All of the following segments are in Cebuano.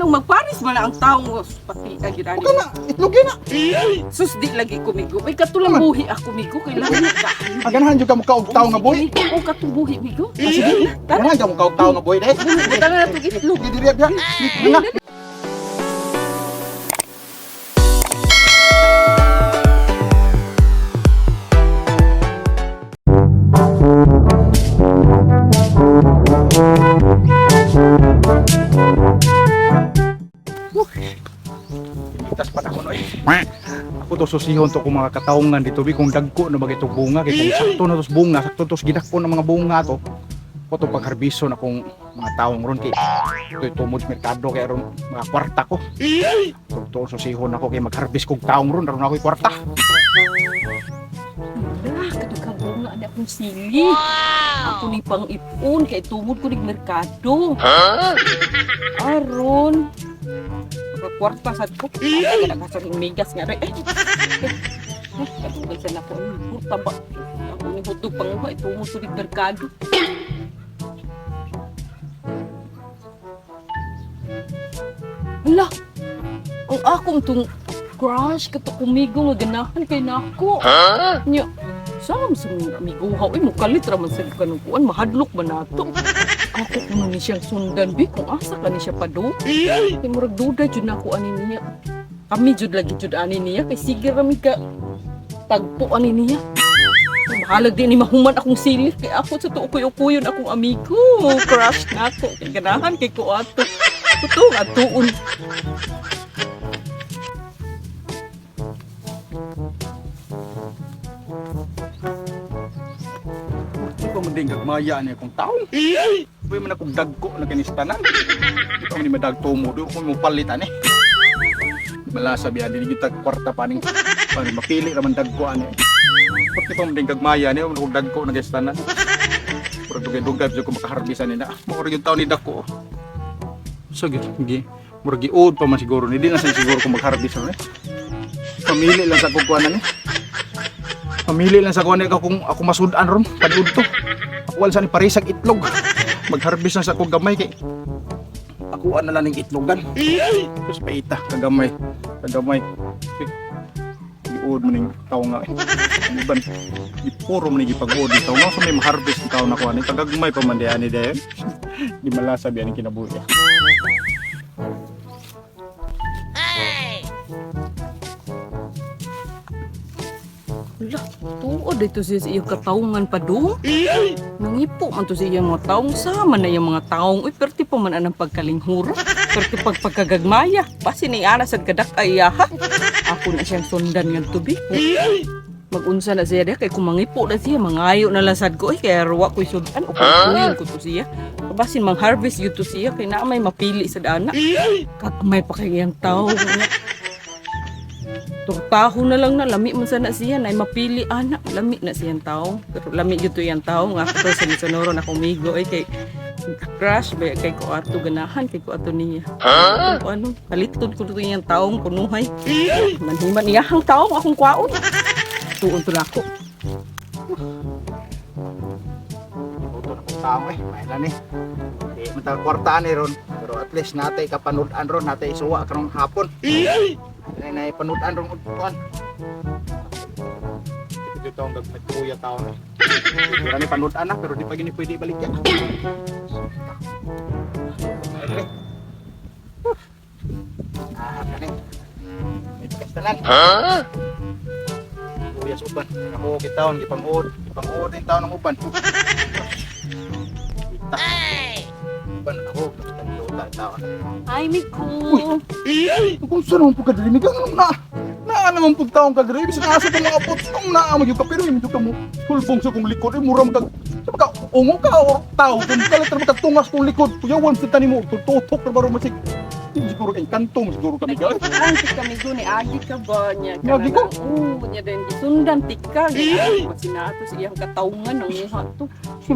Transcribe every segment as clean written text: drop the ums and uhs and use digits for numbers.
Nganong magparis man na ang taong pati agad ani. Ka na, itlog yun na. Sus di lagi ko migo. Ay katulang buhi ako migo kay lami ka. Aganahan jud ka mo kaog tawo nga boy. O katong buhi migo. Ah, sige. Ganahan ka mo kaog tawo nga boy dai. Buta na natong itlog. Sige diri biya. Na. Itas pa na ko noy. Ako to susihon to kung mga kataungan dito bi kung dagko na bagay itong bunga kay kung sakto na tos bunga, sakto tos gidakko ng mga bunga to. Ako to pagharbiso na kung mga taong ron kay ito'y tumod sa merkado kay aron mga kwarta ko. To susihon ako kay magharbis kog taong ron aron ako'y kwarta. Lah, kadagkang bunga ani akong sili. Ako ni pang ipon kay tumod ko nig merkado. Aron. Kwarta sad ko. Ay, sa migas nga re. Eh, eh, kadugay sa nako ang purta ba. Ako ni hotdog panguha tumod ko nig merkado. Hala. Ang akong tong crush kato kumigo nga ganahan kay nako. Nya, saan sa mga amigo ha? Uy, mukalit raman sa kanong kuan, mahadlok ba nato? Ako kuno ni siyang sundan, bi, kung asa ka ni siya pa do. Kay murag duda jud na ako ani niya. Kami jud lagi jud ani niya, kay sige rami ka tagpo ani niya. Bahalag din ni mahuman akong silip kay ako sa tuo kuyo-kuyon akong amigo. Crush na ako. Kay ganahan kay ko ato. Totoo nga tuon. Di pa man din gagmaya ni akong taong. Uy man akong dagko na kanistanan. Di pa man ni madagto mo do kung mo palit ani. Malasa biya dili kita kwarta paning paning mapili ra man dagko ani. Pati pa man din gagmaya ni akong dagko na kanistanan. Pero dugay-dugay jud ko makaharbisan ni na. Mao ra gyud taon ni dako. So gyud gi murag giud pa man siguro ni di na sa siguro ko magharbis ron eh. Pamili lang sa kog kuan ani. Pamili lang sa kuan ni kung ako masud-an ron paniud to. Ako wala sa ni parisag itlog. Magharvest na sa akong gamay kay ako na lang ning itlogan. Tapos paita kagamay, kagamay. Giud man ning tawo nga eh. Ang Uban gipuro man ning gipag-uod ni tawo nga sa may maharvest ni tawo na kuan. Kagagmay pa man di ani dayon. Di malasa biya ning kinabuhi. Hala, tuod dito siya sa iyong kataungan pa do. Nangipo man to sa iyang mga taong. Sama na iyang mga taong. Uy, perti pa man anang pagkalinghura. Perti pag pagkagagmaya. Basi ni ana sad kadak ay ha. Ako na siyang sundan nga tubi. Magunsa na siya diha kay kung mangipo na siya, mangayo na lang sad ko. Uy, kaya ruwa ko'y sudan. O kung ko to siya. Basin mang harvest yun to siya kay naa may mapili sa dana. Kagmay pa kay iyang taong. Tortaho na lang na lami man sana siya na mapili ana lami na siyang tao pero lami gyud to iyang tao nga ako to sa Misonoro na kumigo ay kay crush ba kay ko ato ganahan kay ko ato niya huh? Ano kalitud ko to iyang taong kunuhay manhiman iyahang taong akong kwaon tuon to nako. Luto na kong tao eh, maila ni. Di man ta kwarta ni ron, pero at least natay kapanud-an ron, natay isuwa karong hapon. Ay nay panud-an ron kuan. Ito taong gagmatuya tao na. Pero ni panud-an na pero di pa gini pwede ibalik yan. Ah, kani. May pagkastanan. Kuya sa uban. Ako kitaon gipang-uod, gipang-uod din taon ng uban. Kita. Uban ako, luta taon. Ay Miko. Kung saan naman po kadiri, may ganun na. Naa naman po taong kadiri, bisan asa pa mga putong naa mo yung ka, pero hindi ka mo hulbong sa kong likod, eh, mura mo kag, sa mga ungo ka o tao, kung kalit na magkatungas kong likod, kuyawan sa tanim mo, tututok na baro masik. Hindi siguro kay kantong siguro kami ka. Ang tika Migo ni agi ka ba niya? Ni agi ko? Oo, niya din gisundan tika. Sinato sa iyang kataungan ng muha to.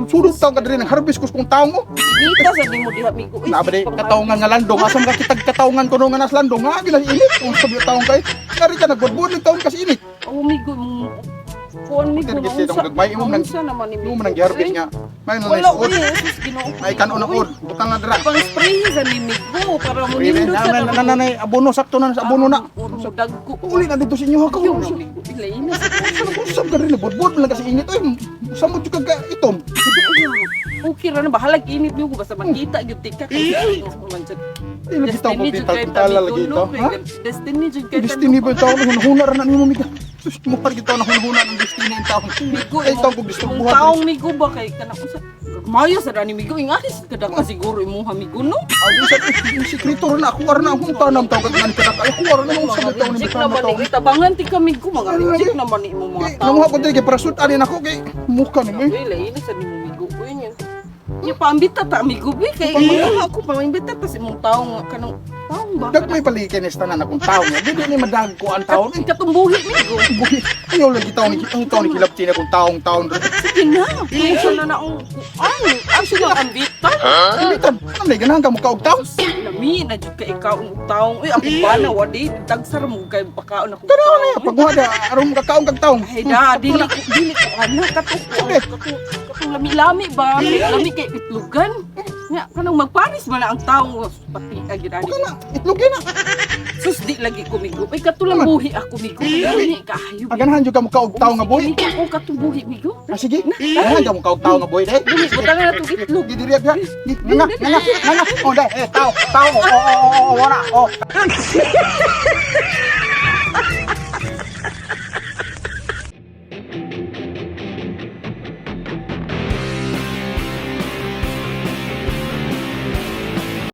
Sulod taong kadiri ng harvest ko sa kong taong mo. Inita sa nimo diha Migo. Uy, Naa ba di pang- kataungan nga landong, asam ka kitag kataungan ko nga nas landong, nga gina init, kung sabi taong kay, ngari ka nagburbur ng taong kasi init. Oh, Migo, kuan Migo, Buti na gid siya gagmay, imo nang naunsa naman ni imo Migo. nang giharvest eh. nga. May na Wala suod. uy, sus, Ginoo ko. Ay kanon na Uy, od. Butang na dira. Pang spray sa mimigo para mo nindot sa Na na na na abono sakto na sa abono na. Dagko. Uli na dito sa inyo ha ka. Yung migo ilay na. Usab ka rin budbud lang kasi init oy. Samot jud ka itom. Okay ra na bahalag init niyo basta makita gyud tika kay man jud. Di lagi tao Destiny jud mo kay tala lagi no? ito. Ha? Destiny jud kay Destiny ba tao hunhuna ra na nimo miga. Sus mo par gid tao na hunhuna ng destiny ang taon. Migo Ay taon kog gusto imong buhat. taong migo ba kay kanang usa. Mayo sa dani migo ingalis kada ka siguro imuha migo, no? Ay isa sikreto ra na ako ara na akong tanam tao kag kan kada ako ara na mo sa Mga taon ni reject taon naman taon. ni tabangan ti kami ko mga Ano reject lagi? naman ni imong mga Kay tao. namuha ko diri kay para sud ani nako kay muka ni mo. Uy, lahi na sa nimo migo ko yun yun. Nya paambita ta amigo bi kay mga ako paambita ta sa imong taong nga kanang taong ba? Dag may palikin is tanan akong taon nga. Dili ni madagko ang taon. Kat katumbuhi migo. Buhi. Ayaw lagi taon ni ang taon ni kilapti na akong taong taon. Sige na. Kung na na ang kuan. Ang sige ambita. Imbitan, ano ganahan ka mo kaog taon? Lami na jud kay ikaw ang taong. Uy, ako ba na wadi dagsar mo kay pakaon ako. Tara na ya pagwa da aron makakaon kag taong. Ay da, dili ko ana kato kato katong lami-lami ba? Lami kay itlogan. Nga kanang magparis man na ang taong pati agid ani. Buka na, itlog yun na. Sus di lagi ko migo. Ay katulang buhi ako migo. Lami kaayo. Aganahan jud ka mo kaog taong nga boy. Migo ko katong buhi migo. Ah, sige. Ganahan ka mo kaog taong nga boy dai. Dili butang na tong itlog. Di diri diha. Di nga nga nga. Oh dai, eh tao, tao. Oh oh oh, oh, wala. Oh.